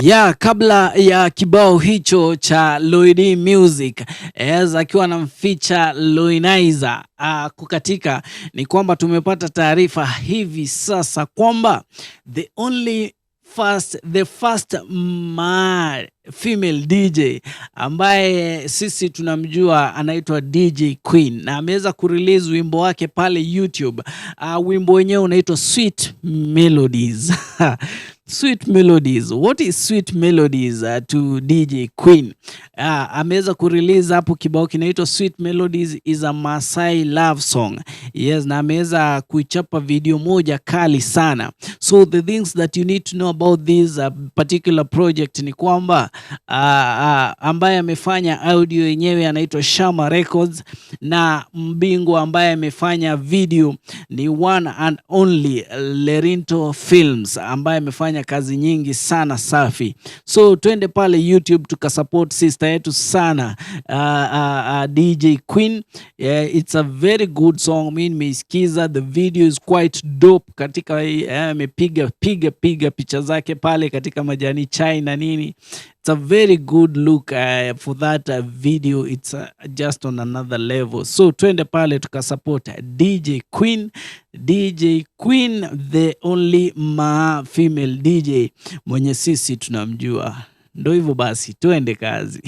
Ya kabla ya kibao hicho cha Lloyd Music, yes, akiwa anamfeature Loinizer kukatika, ni kwamba tumepata taarifa hivi sasa kwamba the only first, the first female DJ ambaye sisi tunamjua anaitwa DJ Queen na ameweza kurelease wimbo wake pale YouTube. Wimbo wenyewe unaitwa Sweet Melodies. Sweet Melodies. What is Sweet Melodies to DJ Queen? Ameweza kurelease hapo kibao kinaitwa Sweet Melodies, is a Masai love song. Yes, na ameweza kuichapa video moja kali sana. So the things that you need to know about this particular project ni kwamba ambaye amefanya audio yenyewe anaitwa Shama Records na mbingwa ambaye amefanya video ni one and only Lerinto Films ambaye amefanya kazi nyingi sana safi. So twende pale YouTube tukasupport sister yetu sana, DJ Queen. Yeah, it's a very good song. Mi nimeisikiza, the video is quite dope katika amepiga piga piga picha zake pale katika majani chai na nini. It's a very good look for that video. It's just on another level. So twende pale tukasupport DJ Queen, DJ Queen, the only ma female DJ mwenye sisi tunamjua. Ndo hivyo basi, twende kazi.